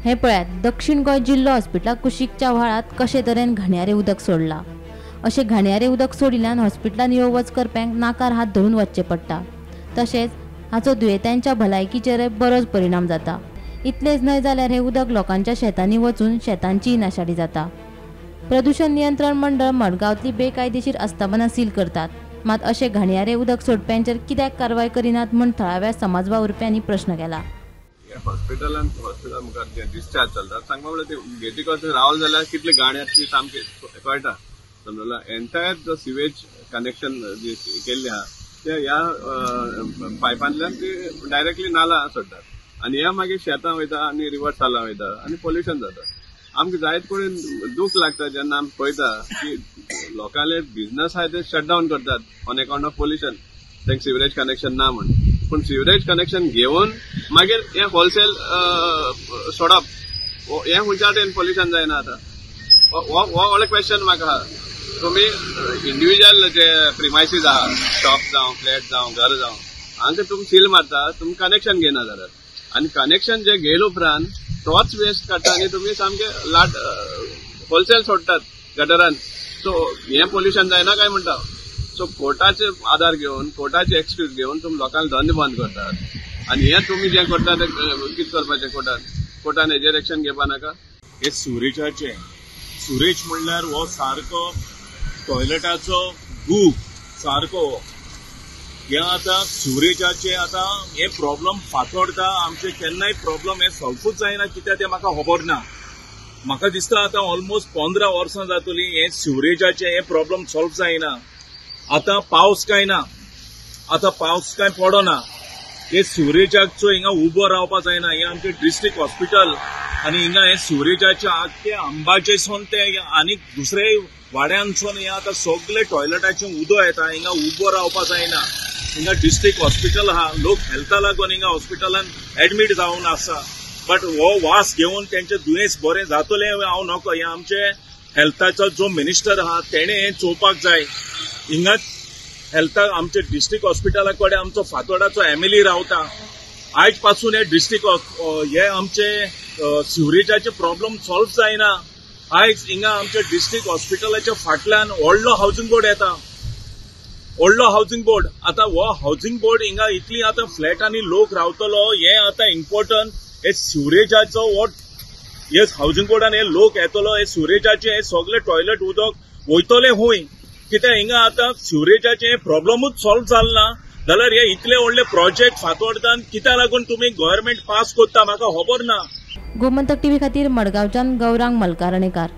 हे पळयात दक्षिण गोंय जिल्लो हॉस्पिटला कुशीकच्या व्हाळात कशे तरेन घाणयारें उदक सोडलां. अशें घाणयारें उदक सोडिल्ल्यान हॉस्पिटलान यो वच करप्यांक नाकार हात धरून वचचें पडटा. तशेंच हाचो दुयेंत्यांच्या भलायकीचेरय बरोच परिणाम जाता. इतलेंच न्हय जाल्यार हें उदक लोकांच्या शेतांनी वचून शेतांचीय नाशाडी जाता. प्रदूषण नियंत्रण मंडळ मडगांवांतली बेकायदेशीर आस्थापनां सील करतात, मात अशें घाणयारें उदक सोडप्यांचेर कित्याक कारवाय करिनात म्हूण थळाव्या समाज वावुरप्यांनी प्रश्न केला. हॉस्पिटलान हॉस्पिटल मुखार जे डिस्चार्ज चलता सांगपा म्हणल्यार ते गेटी कडेन रावल जाल्यार कितले गाणी आसा ती सामकी कळटा. समजला एन्टायर जो सिवेज कनेक्शन जे केल्ले आहा ते ह्या पायपांतल्यान ती डायरेक्टली नाला सोडटात आनी ह्या मागीर शेतां वयता आनी रिवर सालां वयता आनी पोल्युशन जाता. आमकां जायत कडेन दूख लागता जेन्ना आमी पळयता की लोकांले बिझनस आहा ते शटडावन करतात ऑन अकाउंट ऑफ पोल्युशन, तांकां सिवरेज कनेक्शन ना म्हण. पूण सिवरेज कनेक्शन घेवन मागीर हें होलसेल सोडप हें खंयच्या वाटेन पोल्युशन जायना. आतां हो व्हडलो क्वेश्चन म्हाका आहा. तुमी इंडिविज्युअल जे प्रिमायसीस आहा, शॉप जावं, फ्लॅट जावं, घर जावं, हांकां तुमी सील मारता, तुमी कनेक्शन घेयना जाल्यार आनी कनेक्शन जे घेयले उपरांत तोच वेस्ट काडटा आनी तुमी सामके लाट होलसेल सोडटात गटरान. सो हें पोल्युशन जायना काय म्हणटा. सो कोर्टाचे आदार घेवन, कोर्टाचे एक्सक्यूज घेवन तुमी लोकांक धंदे बंद करतात आनी हें तुमी जें करता तें कितें करपाचें? कोर्टान हेजेर एक्शन घेवपा नाका. हे सुरेजाचें, सुरेज म्हणल्यार हो सारको टॉयलेटाचो गू सारको. हे आतां सुरेजाचे आतां हे प्रॉब्लम फातोडटा आमचे केन्नाय प्रॉब्लम हे सॉल्वूच जायना कित्याक तें म्हाका खबर ना. म्हाका दिसता आतां ऑलमोस्ट 15 वर्सां जातली हे सिवरेजाचे हे प्रॉब्लम सॉल्व जायना. आतां पावस काय ना, आतां पावस काय पडना, हे सिवरेजाचो हिंगा उबो रावपा जायना. हे आमचे डिस्ट्रिक्ट हॉस्पिटल आनी हिंगा हे सिवरेजाचे आख्खे अंबाजेसून ते आनी दुसरे वाड्यांसून हे आतां सगळे टॉयलेटाचें उदक येता, हिंगा उबो रावपा जायना. हिंगा डिस्ट्रिक्ट हॉस्पिटल आहा, लोक हेल्था लागून हिंगा हॉस्पिटलान एडमीट जावन आसा, बट हो वास घेवन तेंचे दुयेंस बरें जातलें हांव नको. हे आमचे हेल्थाचो जो मिनिस्टर आहा तेणें हें चोवपाक जाय. हिंगा हेल्थाक आमचे डिस्ट्रिक्ट हॉस्पिटला कडेन आमचो फातोडाचो एमएलए रावता. आयज पासून हे डिस्ट्रिक्ट हे आमचे सिवरेजाचे प्रॉब्लम सॉल्व जायना. आयज हिंगा आमच्या डिस्ट्रिक्ट हॉस्पिटलाच्या फाटल्यान व्हडलो हावसिंग बोर्ड येता, व्हडलो हावसिंग बोर्ड. आतां हो हावसिंग बोर्ड हिंगा इतली आतां फ्लॅटांनी लोक रावतलो, हें आतां इम्पोर्टंट. हे सिवरेजाचो हो हे हावसिंग बोर्डान हे लोक येतलो, हे सिवरेजाचे हे सगळे टॉयलेट उदक वयतले हूंय कित्याक हिंगा आतां सिवरेजाचे प्रॉब्लमूच सॉल्व जाल ना जाल्यार हे इतले व्हडले प्रोजेक्ट फातोड्डान कित्याक लागून तुमी गव्हर्मेंट पास करता म्हाका खबर ना. गोमंतक टीव्ही खातीर मडगांवच्यान गौरांग मलकारणेकार.